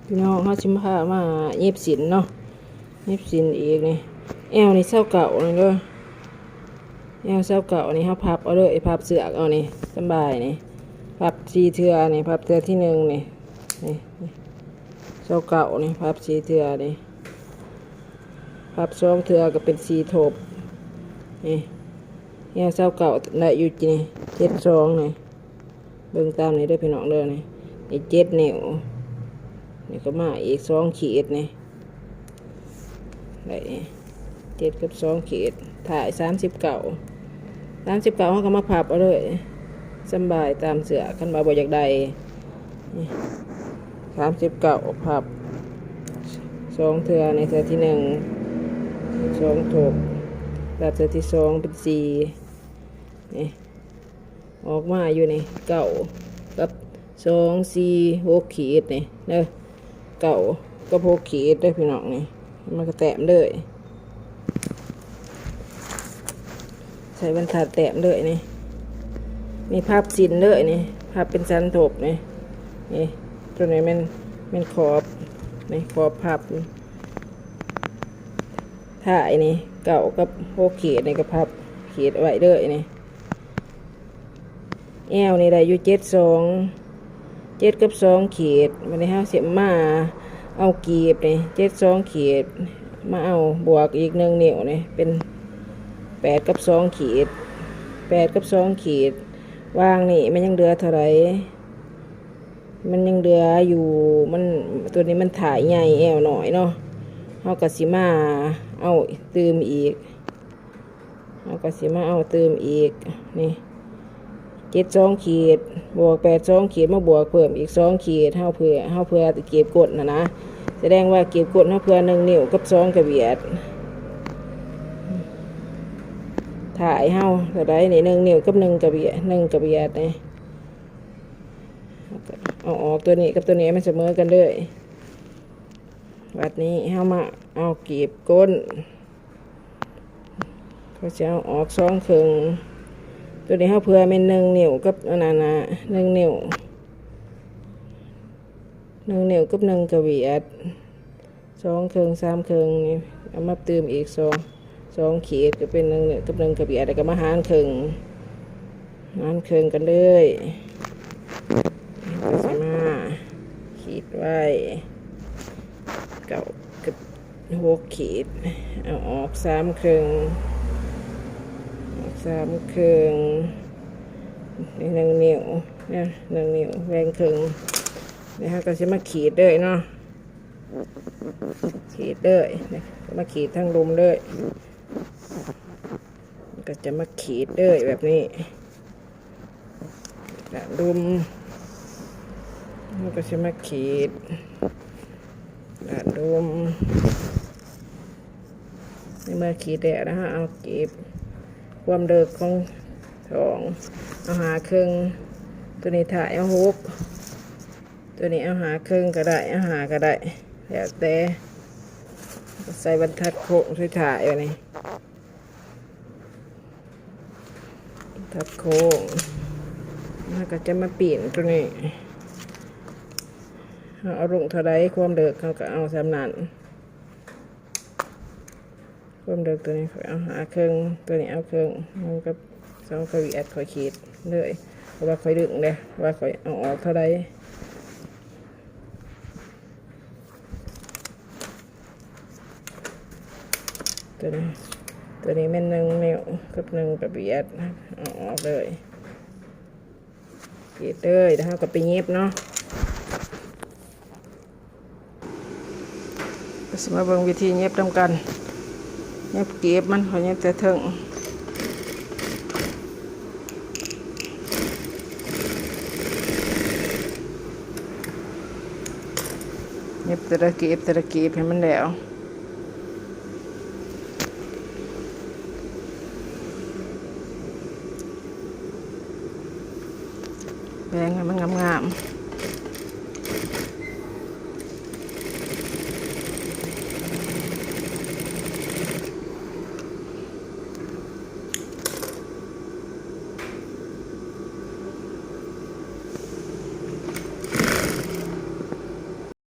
ພີ່ນ້ອງ ເຮົາຊິພາມາເຢັບສິ້ນເນາະ ເຢັບສິ້ນອີກນີ້ ແອວນີ້ຊາວເກົ້ານີ້ເດີ ແອວຊາວເກົ້ານີ້ ເຮົາພັບເອົາເລີຍ ພັບເຊືອກເອົານີ້ ສຳບາຍນີ້ ພັບສີ່ເທື່ອນີ້ ພັບເທື່ອທີໜຶ່ງນີ້ ນີ້ ນີ້ ຊາວເກົ້ານີ້ ພັບສີ່ເທື່ອນີ້ ພັບສອງເທື່ອກໍເປັນສີ່ທົບ ນີ້ ແອວຊາວເກົ້າໄດ້ຢູ່ນີ້ ເຈັດສອງນີ້ ເບິ່ງຕາມນີ້ເດີພີ່ນ້ອງເດີ ນີ້ ນີ້ເຈັດນິ້ວ ນີ້ກໍມາອີກສອງຂີດນີ້ ໄດ້ເຈັດກັບສອງຂີດ ທ້າຍສາມສິບເກົ້າ ສາມສິບເກົ້າ ເຮົາກໍມາພັບເອົາເລີຍ ສຳບາຍຕາມເສື້ອ ຄັນວ່າບໍ່ຢາກໄດ້ ນີ້ ສາມສິບເກົ້າ ພັບສອງເທື່ອ ໃນເທື່ອທີໜຶ່ງ ສອງທົບ ແລ້ວເທື່ອທີສອງເປັນສີ່ ນີ້ ອອກມາຢູ່ນີ້ ເກົ້າກັບສອງ ສີ່ ຫົກຂີດນີ້ເດີ ເກົ້າກັບຫົກຂີດເດີພີ່ນ້ອງ ນີ້ ມັນກໍແຕ້ມເລີຍ ໃຊ້ບັນທັດແຕ້ມເລີຍນີ້ ນີ້ພັບສິ້ນເລີຍນີ້ ພັບເປັນສັນທົບນີ້ ນີ້ ຕົວນີ້ແມ່ນ ແມ່ນຂອບ ນີ້ຂອບພັບ ທ້າຍນີ້ ເກົ້າກັບຫົກຂີດນີ້ກໍພັບຂີດໄວ້ເລີຍນີ້ ແອວນີ້ໄດ້ຢູ່ເຈັດສອງ ເຈັດກັບສອງຂີດ ບັດນີ້ເຮົາຊິມາເອົາກີບນີ້ ເຈັດສອງຂີດ ມາເອົາບວກອີກໜຶ່ງນິ້ວນີ້ ເປັນແປດກັບສອງຂີດ ແປດກັບສອງຂີດ ວາງນີ້ມັນຍັງເຫຼືອເທົ່າໃດ? ມັນຍັງເຫຼືອຢູ່ ມັນ ຕົວນີ້ມັນທ້າຍໃຫຍ່ແອວນ້ອຍເນາະ ເຮົາກໍຊິມາເອົາຕື່ມອີກ ເຮົາກໍຊິມາເອົາຕື່ມອີກ ນີ້ ເຈັດສອງຂີດ ບວກແປດສອງຂີດ ມາບວກເພີ່ມອີກສອງຂີດ ເຮົາເພື່ອ ເຮົາເພື່ອກີບກົ້ນຫັ້ນນະ ສະແດງວ່າກີບກົ້ນເຮົາເພື່ອໜຶ່ງນິ້ວກັບສອງກະບຽດ ທ້າຍເຮົາເທົ່າໃດນີ້ ໜຶ່ງນິ້ວກັບໜຶ່ງກະບຽດ ໜຶ່ງກະບຽດນີ້ ເອົາອອກ ຕົວນີ້ກັບຕົວນີ້ໃຫ້ມັນສະເໝີກັນເລີຍ ບັດນີ້ເຮົາມາເອົາກີບກົ້ນ ເຮົາຊິເອົາອອກສອງເຄິ່ງ ຕົວນີ້ເຮົາເຜື່ອແມ່ນໜຶ່ງນິ້ວກັບອັນນັ້ນນະ ໜຶ່ງນິ້ວ ໜຶ່ງນິ້ວກັບໜຶ່ງກະບຽດ ສອງເຄິ່ງ ສາມເຄິ່ງນີ້ ເອົາມາຕື່ມອີກສອງ ສອງຂີດ ກໍເປັນໜຶ່ງ ໜຶ່ງກັບໜຶ່ງກະບຽດ ແລ້ວກໍມາຫານເຄິ່ງ ຫານເຄິ່ງກັນເລີຍ ກໍຊິມາຂີດໄວ້ ເກົ້າກັບຫົກຂີດ ເອົາອອກສາມເຄິ່ງ ອອກສາມເຄິ່ງ ໜຶ່ງນິ້ວນະ ໜຶ່ງນິ້ວແບ່ງເຄິ່ງ ແລ້ວເຮົາກໍຊິມາຂີດເລີຍເນາະ. ຂີດເລີຍ ມາຂີດທາງລຸ່ມເລີຍ ກໍຈະມາຂີດເລີຍແບບນີ້ ດ້ານລຸ່ມ ເຮົາກໍຊິມາຂີດດ້ານລຸ່ມ ໃນເມື່ອຂີດແລ້ວນະ ເຮົາເອົາກີບຄວາມເລິກຂອງທ້ອງ ເອົາຫ້າເຄິ່ງ ຕົວນີ້ຖ້າເອົາຫົກ ຕົວນີ້ເອົາຫ້າເຄິ່ງກໍໄດ້ ເອົາຫ້າກໍໄດ້ ແລ້ວແຕ່ ໃສ່ບັນທັດໂຄ້ງສຸດທ້າຍບາດນີ້ ບັນທັດໂຄ້ງ ເຮົາກໍຈະມາປີ້ນຕົວນີ້ ເຮົາເອົາລົງເທົ່າໃດ ຄວາມເລິກເຮົາກໍເອົາສ່ຳນັ້ນ. ຄວາມເລິກຕົວນີ້ຂ້ອຍເອົາຫ້າເຄິ່ງ ຕົວນີ້ເອົາເຄິ່ງ ມັນກັບສອງກະບຽດ ຂ້ອຍຂີດເລີຍ ເພາະວ່າຂ້ອຍດຶງເດ້ ວ່າຂ້ອຍເອົາອອກເທົ່າໃດ ຕົວນີ້ ຕົວນີ້ແມ່ນໜຶ່ງນິ້ວກັບໜຶ່ງກະບຽດ ເອົາອອກເລີຍ. ກຣີດເລີຍ ແລ້ວເຮົາກໍໄປຫຍິບເນາະ ກໍຊິມາເບິ່ງວິທີຫຍິບນຳກັນ ຫຍິບກລີບມັນ ຂ້ອຍຫຍິບແຕ່ເທິງ ຫຍິບແຕ່ລະກລີບ ແຕ່ລະກລີບໃຫ້ມັນແລ້ວ. ແບ່ງໃຫ້ມັນງາມໆ.